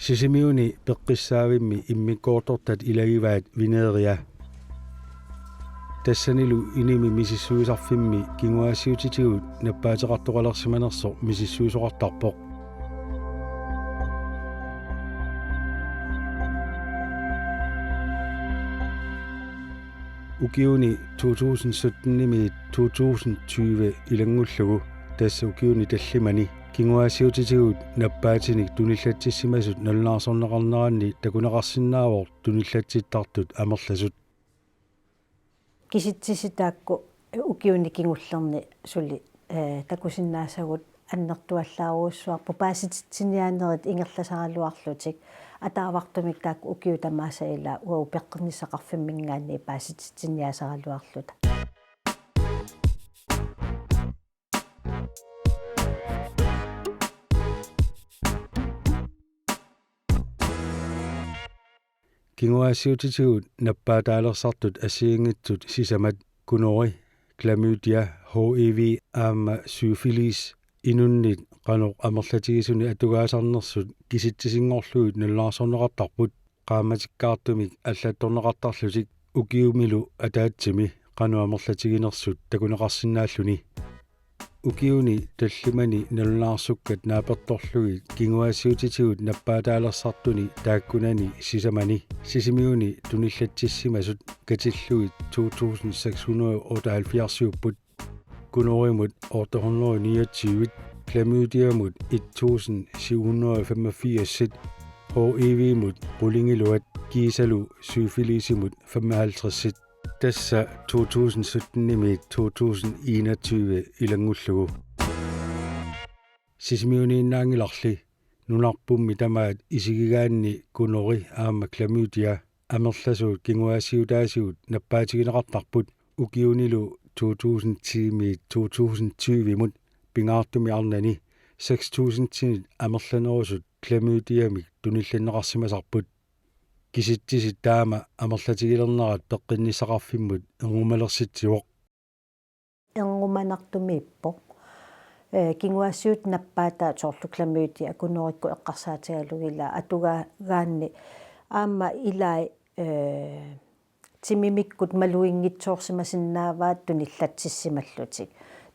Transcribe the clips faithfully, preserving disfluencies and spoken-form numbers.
Sisimiuni peqqissaavimmi immikkoortortat ilagivaat veneria. Tassanilu inimi misissuisarfimmi kinguaassiuutitigut nappaateqartoqalersimanersoq misissuisoqartarpoq. Ukiuni to tusind sytten-imiit to tusind tyve ilanngullugu, tassa ukiuni tallimani, kinguaassiuutitigut nappaatinik tunillatsissimasut nalunaarsorneqarneranni takuneqarsinnaavoq tunillatsittartut amerlasut. Kisitsisit taakku ukiuni kingullerni suli, eh, takusinnaasagut annertuallaarujussuarput paasititsiniaanerit ingerlasaraluarlutik, ataavartumik taakku ukiut tamaasa ilaa uagut peqqinnissaqarfimminngaanniit paasititsiniaasaraluarluta. Kinguaassiuutitigut nappaataalersartut assigiinngitsut sisamat, gonori, klamydia, H I V aamma syfilis, inunnit qanoq amerlatigisunik atugaasarnersut kisitsisinngorlugit nalunaarsorneqartarput, qaammatikkaartumik allattorneqartarlutik ukiumilu ataatsimi qanoq amerlatiginersut takuneqarsinnaalluni. Ukiuni tallimani nalunaarsukkat naapertorlugit kinguaassiuutitigut nappaataalersartuni taakkunani sisamani Sisimiuni tunillatsissimasut katillugit to tusind seks hundrede og otteoghalvfjerds-iupput, gonorimut otte hundrede og niogtyve, klamydiamut et tusind syv hundrede og femogfirs, H I V-mut qulingiluat kiisalu syfilisimut femoghalvtreds. Tassa to tusind sytten-imiit to tusind enogtyve ilanngullugu. Sisimiuniinnaanngilarli nunarpummi tamaat isigigaanni gonori aamma klamydia amerlasuut kinguaassiutaasigut nappaatigineqartarput, ukiunilu to tusind ti-miit to tusind tyve-mut pingaartumik arnani seks tusind-init amerlanerusut klamydiamik tunillanneqarsimasarput. Kisitsisit taama amerlatigilernerat peqqinnissaqarfimmut ernumalersitsivoq. Ernumanartumiippoq. Eh, kinguaassiuutitigut nappaataat soorlu klamydia gonorikkut eqqarsaatigalugu ilaa atugaagaanni aamma ilai, eh, timimikkut maluginngitsoorsimasinnaavaat tunillatsissimallutik.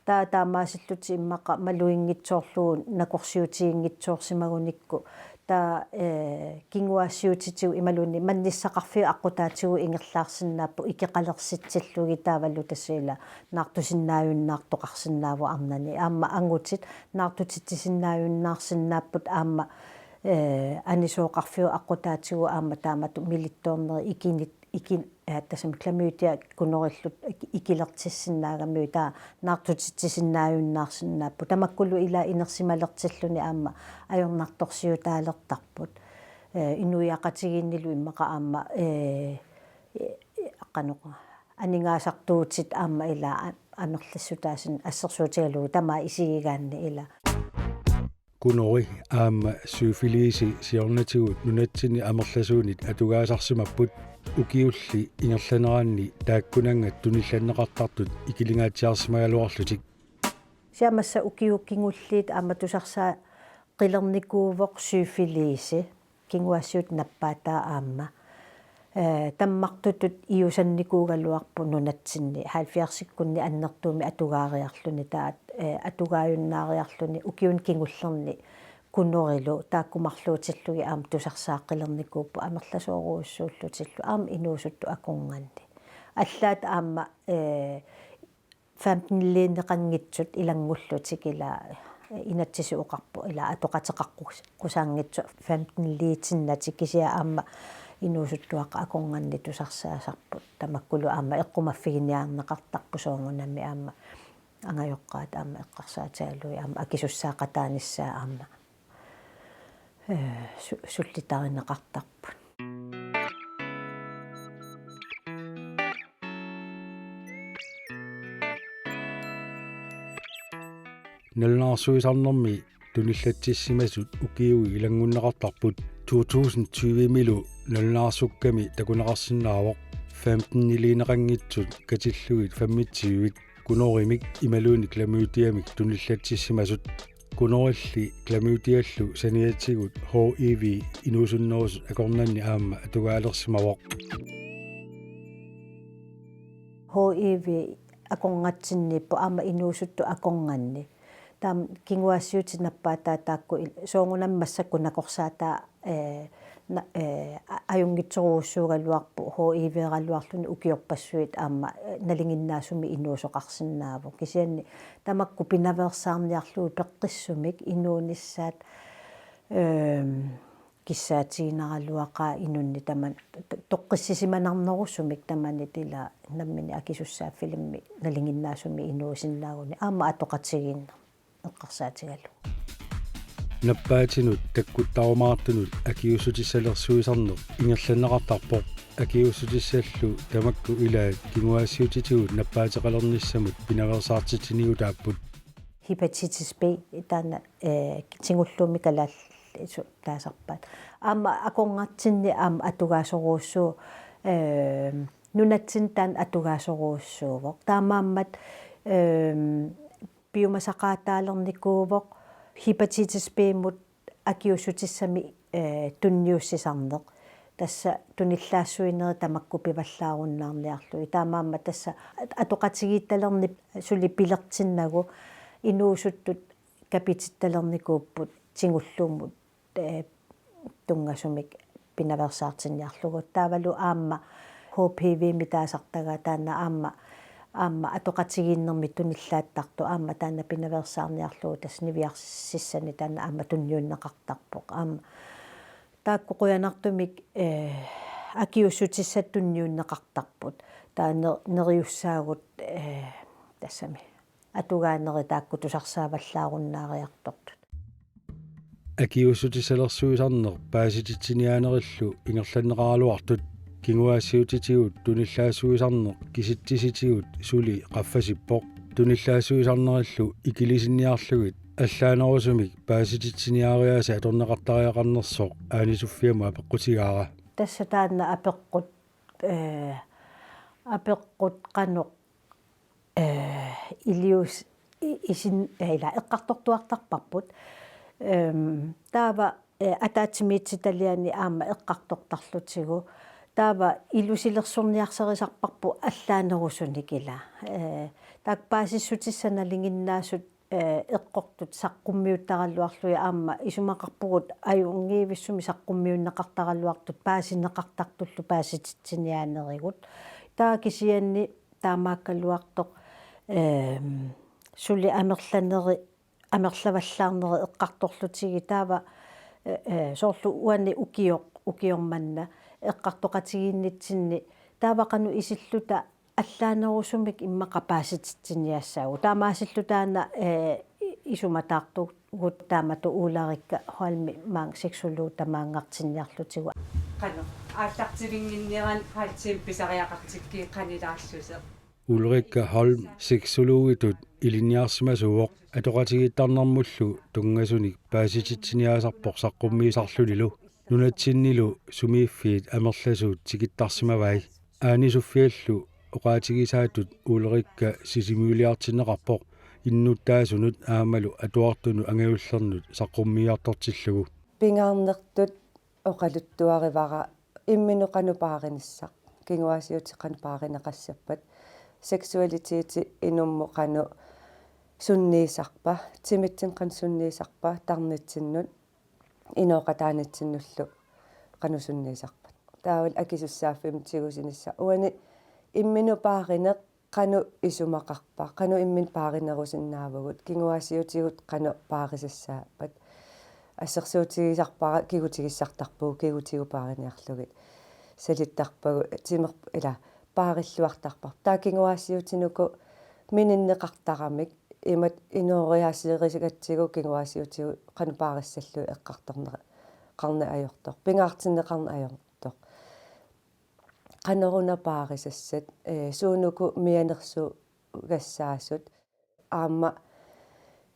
Taava taamaasillutik immaqa maluginngitsoorlugu nakorsiutiginngitsoorsimagunikku. Taava, eh, kinguaassiuutitigut imaluunniit mannissaqarfiup aqqutaatigut ingerlaarsinnaapput ikeqalersitsillugit taavalu tassa ilaa naartusinnaajunnaartoqarsinnaavoq arnani. Aamma angutit naartutitsisinnaajunnaarsinnaapput aamma, eh, anisooqarfiup aqqutaatigut aamma taamatut milittoornerit ikinit ikin-, eh, tassami klamydia gonorillu ik-, ikilertissinnaagamiuk taava naartutitsisinnaajunnaarsinnaapput. Tamakkulu ilaa inersimalertilluni aamma ajornartorsiutaalertarput. Eh, inuiaqatigiinnilu immaqa aamma, eh, eh, qanoq aningaasartuutit aamma ilaa a-, amerlassutaasinnaapput assersuutigalugu tamaat isigigaanni ilaa. Gonori aamma syfilisi siornatigut nunatsinni amerlasuunit atugaasarsimapput, ukiulli ingerlaneranni taakkunannga tunillanneqartartut ikilingaatsiarsimagaluarlutik. Siamassa ukiut kingulliit aamma tusarsaaqqilernikuuvoq syfilisi. Kinguaassiuutitigut nappaataa aamma. Eh, tammartutut iusannikuugaluarpoq nunatsinni halvfjerdsikkunni annertuumik atugaariarluni taava, eh, atugaajunnaariarluni ukiuni kingullerni gonorilu taakku marluutillugit aamma tusarsaaqqilernikuupput amerlasoorujussuullutillu aamma inuusuttut akornanni. Allaat aamma, eh, femten-iliineqanngitsut ilanngullutik ilaa, eh, inatsisit oqarput ilaa atoqateqaqqusaanngitsut femten-iliitinnatik kisianni aamma inuusuttuaqqat akornanni tusarsaasarput tamakkulu aamma eqqumaffiginiarneqartarput soorunami aamma angajoqqaat aamma eqqarsaatigalugit aamma akisussaaqataanissaat aamma, eh, su-, sullitarineqartarput. Nalunaarsuisarnermi tunillatsissimasut ukiut ilanngunneqartarput to tusind tyve-milu nalunaarsukkami takuneqarsinnaavoq femten-iliineqanngitsut katillugit femogtyve gonorimik imaluunniit klamydiamik tunillatsissimasut. Gonorrhealli klamydiallu saniatigut H I V inuusunnerusut akornanni aamma atugaalersimavoq. H I V akornatsinniippoq aamma inuusuttut akornanni. Taama kinguaassiuutit nappaataa taakku il-, soorunami massakkut nakorsaataa, ee, na-, ee, a-, ajunngitsorujussuugaluarpoq H I V-raluarluni ukiorpassuit aamma, ee, nalinginnaasumik inuusoqarsinnaavoq. Kisianni tamakku pinaveersaarniarlugit peqqissumik inuunissaat, ehm, kissaatiginaraluaqaat inunnik tamanit to-, toqqissisimanarnerusumik tamanit ila nammineq akisussaaffilimmik nalinginnaasumik inuusinnaaguni aamma atoqatigiinneq eqqarsaatigalugu. Nappaatinut takkuttarumaartunut akiuussutissalersuisarneq ingerlanneqartarpoq. Akiuussutissallu tamakku ilaat kinguaassiuutitigut nappaateqalernissamut pinaveersaartitsinigutaapput. Hepatitis B taanna, ee, tigulluunniit kalaallisut taasarpaat. Aamma akornatsinni aamma atugaasorujussuuvoq, ee, nunatsinni taanna atugaasorujussuuvoq. Taamaammat, ee, piumasaqaataalernikuuvoq hepatitis B-mut akiuussutissamik, ee, tunniussisarneq. Tassa tunillaassuinerit tamakku pivallaarunnaarniarlugit. Taamaammat tassa at-, atoqatigiittalerneq suli pilertinnagu inuusuttut kapitittalernikuupput tigulluummut, ee, tunngasumik pinaveersaartinniarlugu. Taavalu aamma H P V-mik taasartagaa taanna aamma, aamma atoqatigiinnermik tunillaattartoq aamma taanna pinaveersaarniarlugu tassa niviarsissanik taanna aamma tunniunneqartarpoq. Aamma taakku qujanartumik, ee, akiuussutissat tunniunneqartarput. Taava ne-, neriussaagut, ee, tassami atugaanerit taakku tusarsaavallaarunnaariartortut. Akiuussutissalersuisarneq paasititsiniaanerillu ingerlanneqaraluartut kinguaassiuutitigut tunillaassuisarneq kisitsisitigut suli qaffasippoq. Tunillaassuisarnerillu ikilisinniarlugit allaanerusumik paasititsiniaariaaseq atorneqartariaqarnersoq Aani Sofiamut apeqqutigaara. Tassa taanna apeqqut, ee, apeqqut qanoq, ee, ilius-, i-, isin-, ee, ila eqqartortuartarparput. Ehm, taava, ee, ataatsimiititaliani aamma eqqartortarlutigu. Taava ilusilersorniarsarisarparput allaanerusunik ila. Ee, taakku paasissutissat nalinginnaasut, ee, eqqortut saqqummiuttaraluarlugit aamma isumaqarpugut ajunngivissumik saqqummiunneqartaraluartut paasineqartartullu paasititsiniaanerigut. Taava kisianni taamaakkaluartoq, ehm, suli amerlaneri-, amerlavallaarneri eqqartorlutigit taava, ee, ee, soorlu uani ukioq, ukioq manna eqqartoqatigiinnitsinni taava qanoq isilluta allaanerusumik immaqa paasititsiniassaagut. Taamaasilluta taanna, ee, i-, isumataartugut taamatut Ulrikka Holm maanga sexolog tamaanngartinniarlutigu. Qanoq aallartivinnginnerani halv time pisariaqartikkit qanilaallusi. Ulrikka Holm sexologitut ilinniarsimasuuvoq atoqatigiittarnermullu tunngasunik paasititsiniaasarpoq saqqummiisarlunilu. Nunatsinnilu sumiiffiit amerlasuut tikittarsimavai. Aani Sofiallu oqaatigisaatut Ulrikka sisimiuliartinneqarpoq innuttaasunut aammalu atuartunut angajullernut saqqummiiartortillugu. Pingaarnertut oqaluttuarivara imminut qanoq paarinissaq, kinguaassiuutit qanoq paarineqassappat, seksualiteti inummut qanoq sunniisarpa, timitsinnut qanoq sunniisarpa, tarnitsinnut, inooqataanitsinnullu qanoq sunniisarpat. Taavalu akisussaaffimmik tigusinissaq. Uani imminut paarineq qanoq isumaqarpa, qanoq imminut paarinerusinnaavugut, kinguaassiuutigut qanoq paarisassaappata. Assersuutigisarpara kigutigissartarpugut, kigutigut paariniarlugit. Salittarpagut, timer-, ila, paarilluartarparput. Taava kinguaassiuutinut uku mininneqartaramik, imatut inooriaasiirisagatsigu kinguaassiuutigut qanoq paarissallugit eqqartorneqarneq ajortoq. Pingaartinneqarneq ajortoq. Qanoruna paarisassat, ee, suunuku mianersugassaasut, aamma,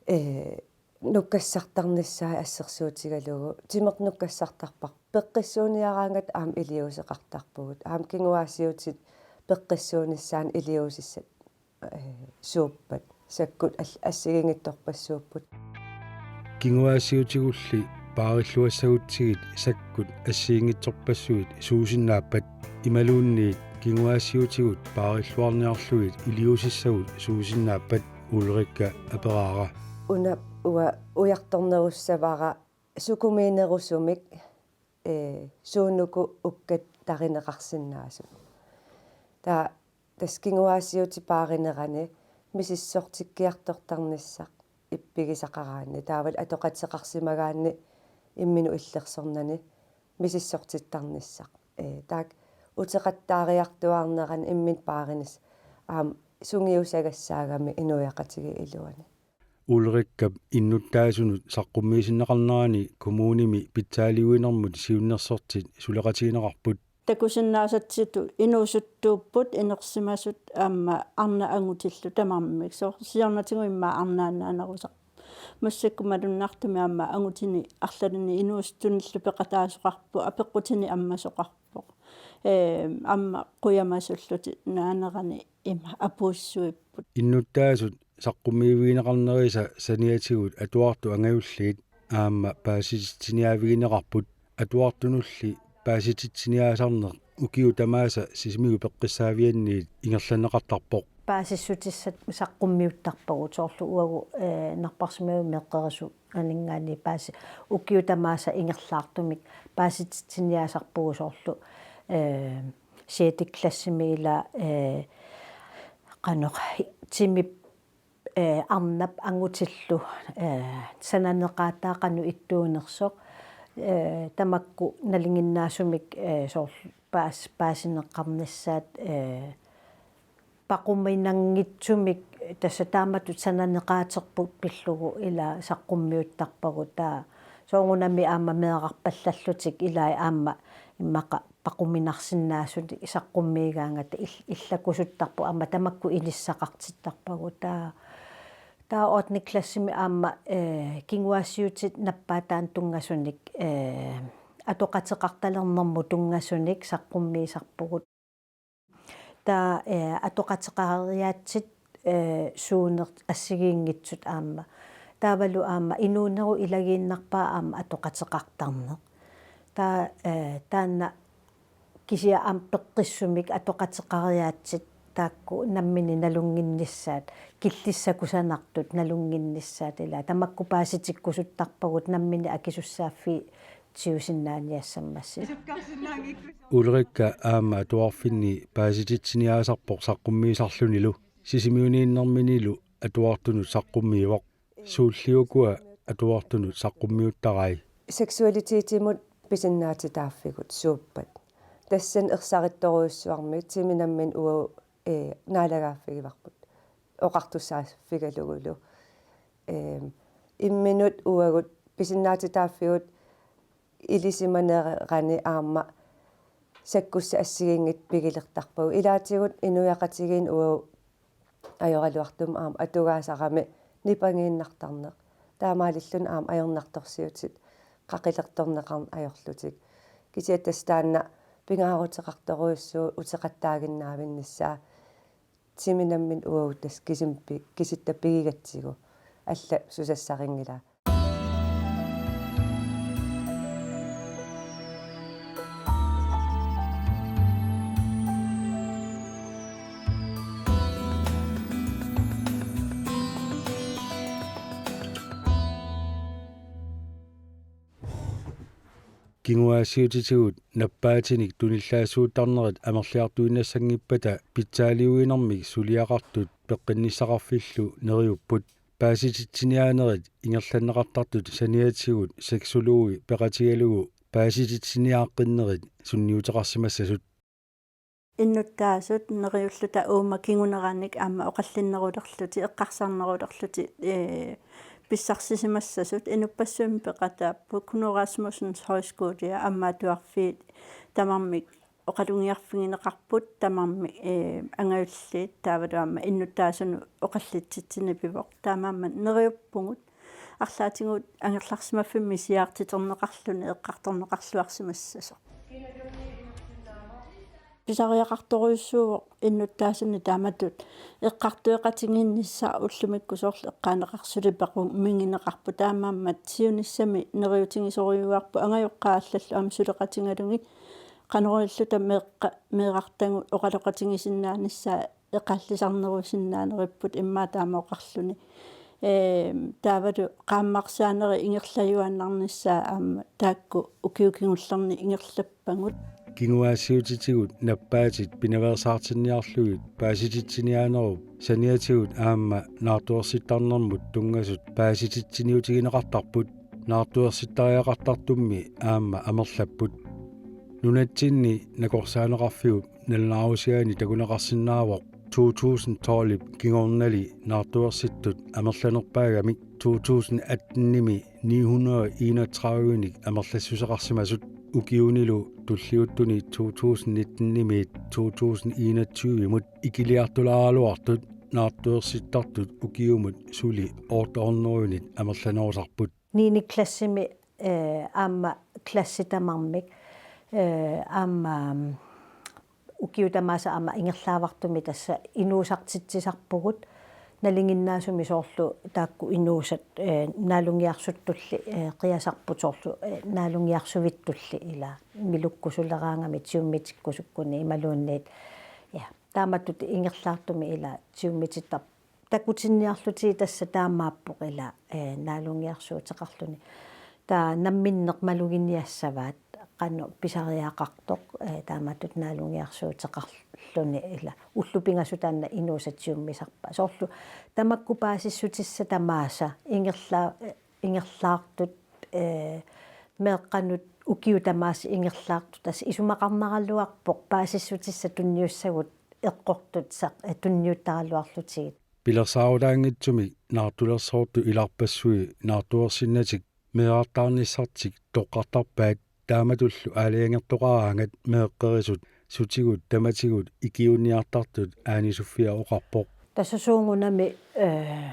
ee, nukkassartarnissaat assersuutigalugu, timertut nukkassartarparput, peqqissuuniaraangat aamma iliuuseqartarpugut, aamma kinguaassiuutit peqqissuunissaannut iliuusissat, ee, suuppat, sakkut al-, assigiinngitsorpassuupput. Kinguaassiutigulli paarilluassagutsigit sakkut assigiinngitsorpassuit suusinnaappat imaluunniit kinguaassiutigut paarilluarniarlugit iliuusissagut suusinnaappat, Ulrikka aperaara. Una uanga ujartornerussavara sukumiinerusumik, ee, suunuku ukkatarineqarsinnaasut. Taava tassa kinguaassiutit paarinerani misissortikkiartortarnissaq ippigisaqaraanni. Taavalu atoqateqarsimagaanni imminut illersornani misissortittarnissaq. Ee, taakku uteqattaariartuaarnerani imminut paarinissaq aamma sungiusagassaagami inuiaqatigiit iluani. Ulrikkap innuttaasunut saqqummiisinneqarnerani kommunimi pitsaaliuinermut siunnersortit suleqatigineqarput. Takusinnaasatsitut inuusuttuupput inersimasut aamma arnat angutillu tamarmik. Soorlu siornatigut immaqa arnaannaanerusarput. Massakkut malunnartumik aamma angutini arlalinni inuusuttunillu peqataasoqarpoq, apeqqutini ammasoqarpoq. Ee, aamma qujamasullutik naanerani ima apuussuipput. Innuttaasut saqqummiivigineqarnerisa saniatigut atuartut angajulliit aamma paasititsiniaavigineqarput. Atuartunulli paasititsiniaasarneq ukiut tamaasa Sisimiut peqqissaavianniit ingerlanneqartarpoq. Paasissutissat saqqummiuttarpagut, soorlu uagut, ee, napparsimmavimmi meeqqerisup aninngaanniit paasi-, ukiut tamaasa ingerlaartumik paasititsiniaasarpugut, soorlu, ee, sjette klassimi ila, ee, qanoq timip, ee, arnap angutillu, ee, sananeqaataa qanoq ittuunersoq, ee, tamakku nalinginnaasumik, ee, soorlu paas-, paasineqarnissaat, ee, paquminanngitsumik tassa taamatut sananeqaaterput pillugu ila saqqummiuttarpagut, taava soorunami aamma meerarpallallutik ilai aamma immaqa paquminarsinnaasunik saqqummiigaangata il-, illakusuttarput aamma tamakku inissaqartittarpagut. Taava, taava ottende klassimi aamma, ee, kinguaassiuutit nappaataanut tunngasunik, ee, atoqateqartalernermut tunngasunik saqqummiisarpugut. Taava, ee, atoqateqariaatsit, ee, suunersut assigiinngitsut aamma. Taavalu aamma inuunerup ilagiinnarpaa aamma atoqateqartarneq. Taava, ee, taanna kisianni aamma peqqissumik atoqateqariaatsit taakku nammineq nalunnginnissaat, killissakusanartut nalunnginnissaat ila. Tamakku paasitikkusuttarpagut nammineq akisussaaffiit siusinnaaniassammassuk. Ulrikka aamma atuarfinni paasititsiniaasarpoq saqqummiisarlunilu, Sisimiuniinnerminilu atuartunut saqqummiivoq. Suulli ukua atuartunut saqqummiuttarai? Seksualitetsimut pisinnaatitaaffigut suuppat. Tassani ersarittorujussuarmik timi nammineq uagut, ee, naalagaaffigivarput oqartussaaffigalugulu. Ee, imminut uagut pisinnaatitaaffigut ilisimanerani aamma sakkussat assigiinngitsut pigilertarpagut. Ilaatigut inuiaqatigiinni uagut ajoraluartumik aamma atugaasarami nipangiinnartarneq. Taamaalilluni aamma ajornartorsiutit qaqilertorneqarneq ajorlutik. Kisianni tassa taanna pingaaruteqartorujussuuvoq uteqattaaginnaavinnissaa. Timi nammineq uagut tassa kisimi pi-, kisitta pigigatsigu. Allat susassarinngilaa. Kinguaassiuutitigut nappaatinik tunillaassuuttarnerit amerliartuinnassanngippat pitsaaliuinermik suliaqartut peqqinnissaqarfillu neriupput. Paasititsiniaanerit ingerlanneqartartut saniatigut sexologi peqatigalugu paasititsiniaaqqinnerit sunniuteqarsimassasut. Innuttaasut neriulluta uuma kinguneranik aamma oqallinnerulerlutik, eqqarsarnerulerlutik, ee, pissarsisimassasut inuppassuimmi peqataapput. Knud Rasmussens Højskole aamma atuarfiit tamarmik oqalugiarfigineqarput, tamarmik, ee, angajulliit taavalu aamma innuttaasunut oqallitsitsineq pivoq. Taamaammat neriuppugut arlaatigut angerlarsimaffimmi siaartiterneqarluni eqqartorneqarluarsimassasoq. Pisariaqartorujussuuvoq innuttaasuni taamatut eqqartueqatigiinnissaq ullumikkut soorlu eqqaaneqarsulipequ-, minngineqarpoq taamaammat siunissami neriuutigisorujussuuarput angajoqqaat allallu aamma suleqatigalugit qanoq ililluta meeqqa-, meerartagut oqaloqatigisinnaanissaat eqallisarnerusinnaaneripput immaqa taama oqarluni. Eem, taavalu qaammarsaanerit ingerlajuaannarnissaat aamma taakku ukiut kingullerni ingerlappagut. Kinguaassiuutitigut nappaatit pinaveersaartinniarlugit paasititsiniaanerup saniatigut aamma naartuersittarnermut tunngasut paasititsiniutigineqartarput. Naartuersittariaqartartummi aamma amerlapput. Nunatsinni nakorsaaneqarfiup nalunaarusiaani takuneqarsinnaavoq to tusind tolvip kingornali naartuersittut amerlanerpaagamik to tusind attenimi ni hundrede enogtredivenik amerlassuseqarsimasut ukiunilu tulliuttuni to tusind nittenimiit to tusind enogtyvemut ikiliartulaaraluartut naartuersittartut ukiumut suli otte hundredenit amerlanerusarput. Niende klassimi, eh, aamma klassit tamarmik, eh, aamma, mm, ukiut tamaasa aamma ingerlaavartumi tassa inuusartitsisarpugut, nalinginnaasumik soorlu taakku inuusat, eh, naalungiarsuttulli, eh, qiasarput soorlu, eh, naalungiarsuittulli ila milukkusuleraangamik tiummitikkusukkunni imaluunniit. Ja, taamatut ingerlaartumi ila tiummitittar-, takutinniarlutigit tassa taamaappoq ila, eh, naalungiarsuuteqarluni. Taava namminneq maluginiassavaat qanoq pisariaqartoq, eh, taamatut naalungiarsuuteqarluni ila ullut pingasut taanna inuusat tiummisarpaat. Soorlu tamakku paasissutissat tamaasa ingerla-, eh, ingerlaartut, eh, meeqqanut ukiut tamaasa ingerlaartut tassa isumaqarnaraluarpoq paasissutissat tunniussagut eqqortut saq-, eh, tunniuttaraluarlutigit. Pilersaarutaanngitsumik naartulersoortut ilarpassui naartuersinnatik meerartaarnissartik toqqartarpaat taamatullu aalajangertoqaraangat meeqqerisut sutigut tamatigut ikiuunniartartut Aani Sofia oqarpoq. Tassa soorunami, eh,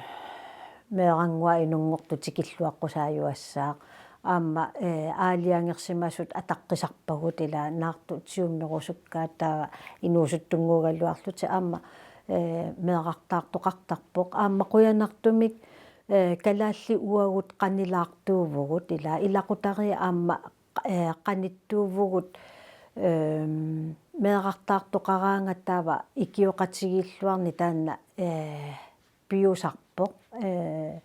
meerannguaq inunngortut tikilluaqqusaajuassaaq. Aamma, eh, aalajangersimasut ataqqisarpagut ila naartut tiummerusukkaat taava inuusuttunnguugaluarlutik aamma, eh, meerartaartoqartarpoq. Aamma qujanartumik, eh, kalaallit uagut qanilaartuuvugut ila ilaqutariit aamma, eh, qanittuuvugut, ehm, meerartaartoqaraangat taava ikioqatigiilluarneq taanna, eh, piusarpoq. Eh,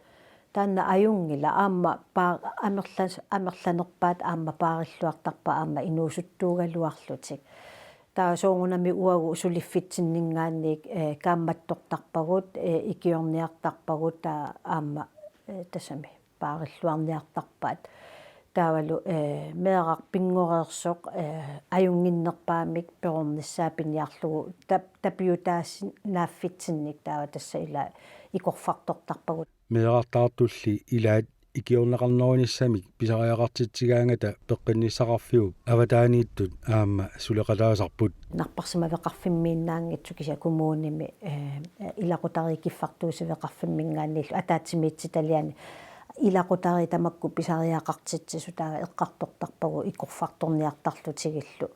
taanna ajunngilaq aamma paa-, amerlas-, amerlanerpaat aamma paarilluartarpaat aamma inuusuttuugaluarlutik. Taava soorunami uagut suliffitsinninngaanniit, eh, kaammattortarpagut, eh, ikiorniartarpagut taava aamma, eh, tassami paarilluarniartarpaat. Taavalu, eh, meeraq pinngoreersoq, eh, ajunnginnerpaamik perornissaa piniarlugu tap-, tapiutaasinnaaffitsinnit taava tassa ila ikorfartortarpagut. Meerartaartulli ilaat ikiorneqarnerunissamik pisariaqartitsigaangata peqqinnissaqarfiup avataaniittut aamma suleqataasarput. Napparsimaveqarfimmiinnaanngitsoq kisianni kommunimi, eh, ilaqutariit kiffartuussiveqarfimminngaanniillu ataatsimiititaliani ilaqutariit tamakku pisariaqartitsisut taava eqqartortarpagut ikorfartorniartarlutigillu.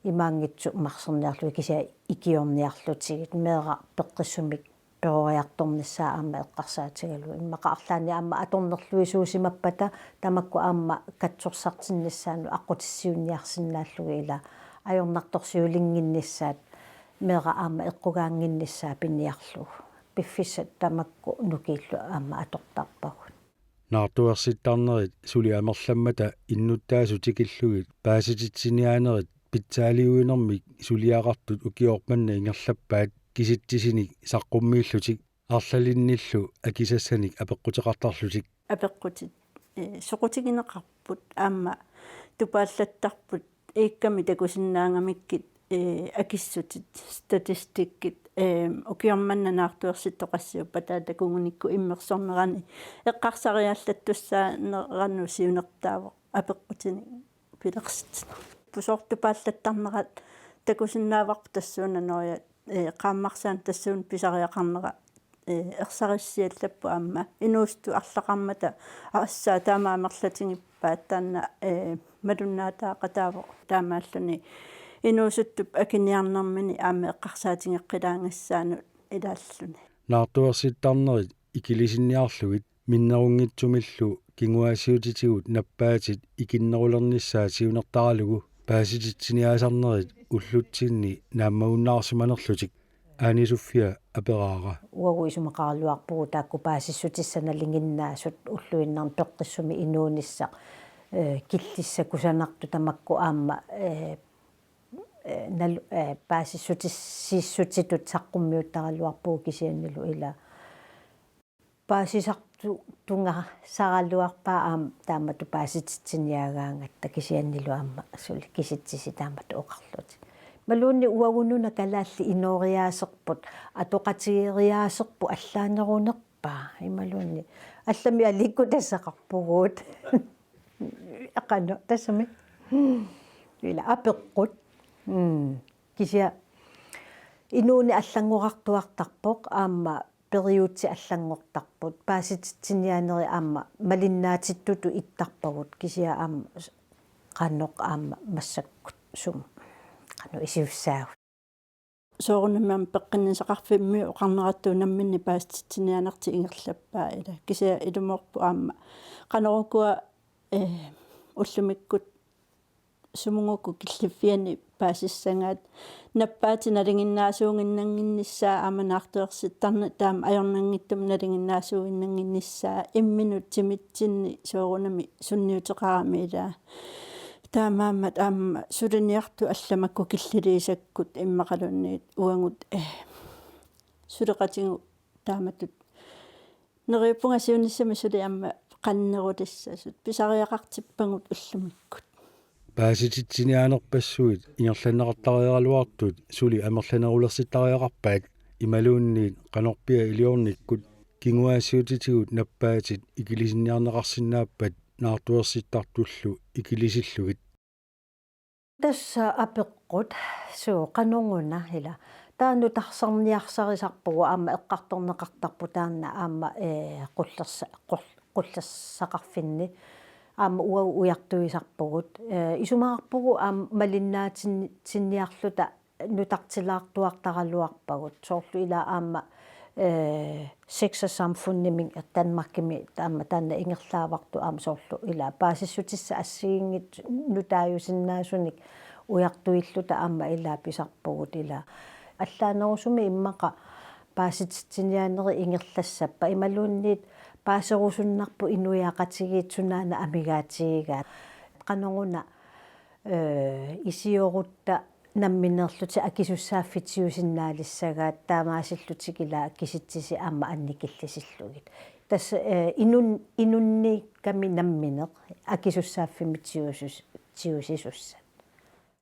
Imaanngitsoq marserniarlugit kisianni ikiorniarlutigit meeraq peqqissumik peroriartornissaa aamma eqqarsaatigalugu. Immaqa arlaanni aamma atornerluisuusimappata tamakku aamma katsorsartinnissaannut aqqutissiuunniarsinnaallugu ila ajornartorsiulinnginnissaat meeraq aamma eqqugaannginnissaa piniarlugu. Piffissat tamakku nukiillu aamma atortarpagut. Naartuersittarnerit suli amerlammata innuttaasut tikillugit paasititsiniaanerit pitsaaliuinermik suliaqartut ukioq manna ingerlappaat kisitsisinik saqqummiillutik arlalinnillu akisassanik apeqquteqartarlutik. Apeqqutit, eh, soqutigineqarput aamma tupaallattarput iikkami takusinnaagamikkit, eh, akissutit, statistikkit, eh, ukioq manna naartuersittoqassiuppata takugunikku immersornerani eqqarsariallattussaaneranut siunertaavoq apeqqutinik pilersitsineq. Pusortupaallattarnerat takusinnaavarput tassuuna Norge, eh, qaammarsaaneq tassuuna pisariaqarnera, eh, ersarissiallapput aamma inuusuttut arlaqarmata assaa taama amerlatigippaat taanna, eh, malunnaataaqataavoq taamaalluni Inuusuttup akiniarnermini aamma eqqarsaatigeqqilaagassaanut ilaalluni. Naartuersittarnerit ikilisinniarlugit minnerunngitsumillu kinguaassiuutitigut nappaatit ikinnerulernissaat siunertaralugu paasititsiniaasarnerit ullutsinni naammagunnaarsimanerlutik Aani Sofia aperaara. Uagut isumaqaraluarpugut taakku paasissutissat nalinginnaasut ulluinnarni peqqissumi inuunissaq, eh, killissat kusanartut tamakku aamma, eh, eh, nal-, eh, paasissutissiissutitut saqqummiuttaraluarpugut kisiannilu ila. Paasisartu-, tungasaraluarpaa aamma taamatut paasititsiniagaangatta kisiannilu aamma suli kisitsisit taamatut oqarlutik. Imaluunniit uagut una kalaallit inooriaaserput, atoqatigeriaaserput allaanerunerpaa. Imaluunniit allamik aliikkutassaqarpugut. Qanoq tassami. Ila apeqqut. Mm. Kisianni inuuneq allanngorartuartarpoq aamma periutsit allanngortarput. Paasititsiniaanerit aamma malinnaatittutut ittarpagut kisianni aamma s-, qanoq aamma massakkut sumut. Qanoq isussaagut. Soorunami aamma peqqinnissaqarfimmi oqarneratut namminneq paasititsiniaanertik ingerlappaa ila. Kisianni ilumoorpoq aamma qanorukua, eh, ullumikkut sumut uku killiffianni paasissagaat nappaatit nalinginnaasuuginnannginnissaat aamma naartuersittarneq taama ajornanngitsumik nalinginnaasuuginnannginnissaat imminut timitsinni soorunami sunniuteqarami ila. Taamaammat aamma suliniartut allat makku killiliisakkut immaqaluunniit uagut, eh, suleqatigut taamatut neriuppunga siunissami suli aamma qannerulissasut pisariaqartippagut ullumikkut. Paasititsiniaanerpassuit ingerlanneqartariaraluartut suli amerlanerulersittariaqarpaat imaluunniit qanorpiaq iliornikkut kinguaassiuutitigut nappaatit ikilisinniarneqarsinnaappat naartuersittartullu ikilisillugit. Tassa apeqqut, suu, qanoruna ila. Taanna tarsarniarsarisarpugut aamma eqqartorneqartarpoq taanna aamma, eh, qullersa-, qul-, qullersaqarfinni. Aamma uagut ujartuisarpugut. Eh, isumaqarpugut aamma malinnaatin-, tinniarluta nutartilaartuartaraluarpagut. Soorlu ila aamma, eh, Sex og Samfundimi Danmarkimi aamma taanna ingerlaavarput aamma soorlu ila paasissutissat assigiinngitsut nutaajusinnaasunik ujartuilluta aamma ila pisarpugut ila. Allaanerusumik immaqa paasititsiniaanerit ingerlassappat imaluunniit paaserusunnarput inuiaqatigiit sunaana amigaatigigaat. Qanoruna, eh, isiorutta nammineerlutik akisussaaffik tigusinnaalissagaat taamaasillutik ila kisitsisit aamma annikillisillugit. Tassa, eh, inun-, inunniikkami nammineq akisussaaffimmik tigusus-, tigusisussat.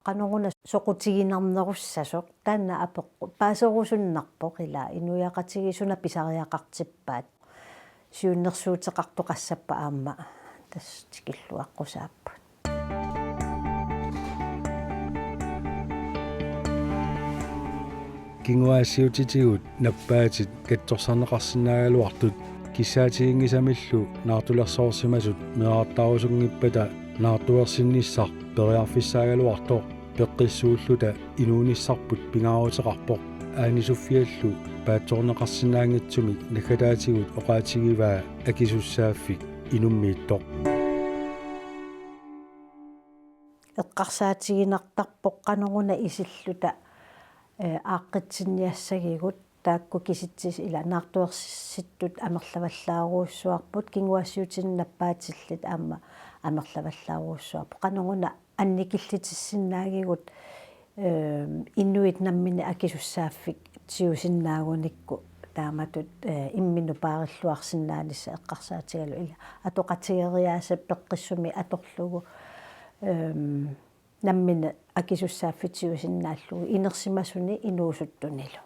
Qanoruna soqutiginarnerussasoq taanna apeqqut paaserusunnarpoq ila inuiaqatigiit suna pisariaqartippaat. Siunnersuuteqartoqassappat aamma tassa tikilluaqqusaapput. Kinguaassiuutitigut nappaatit katsorsarneqarsinnaagaluartut kissaatiginngisamillu naartulersoorsimasut meerartaarusunngippata naartuersinnissaq periarfissaagaluartoq peqqissuulluta inuunissarput pingaaruteqarpoq Aani Sofiallu paatsoorneqarsinnaanngitsumik naggataatigut oqaatigivaa akisussaaffik inummiittoq. Eqqarsaatiginartarpoq qanoruna isilluta, eh, aaqqitsinniassagigut taakku kisitsisit ila naartuersittut amerlavallaarujussuarput kinguaassiuutitigut nappaatillit aamma amerlavallaarujussuarput. Qanoruna annikillitissinnaagigut, eh, inuit namminneq akisussaaffik tigusinnaagunikku taamatut, eh, imminut paarilluarsinnaanissaq eqqarsaatigalugu ila atoqatigeriaaseq peqqissumi atorlugu, eh, namminneq akisussaaffik tigusinnaallugu inersimasuni inuusuttunilu.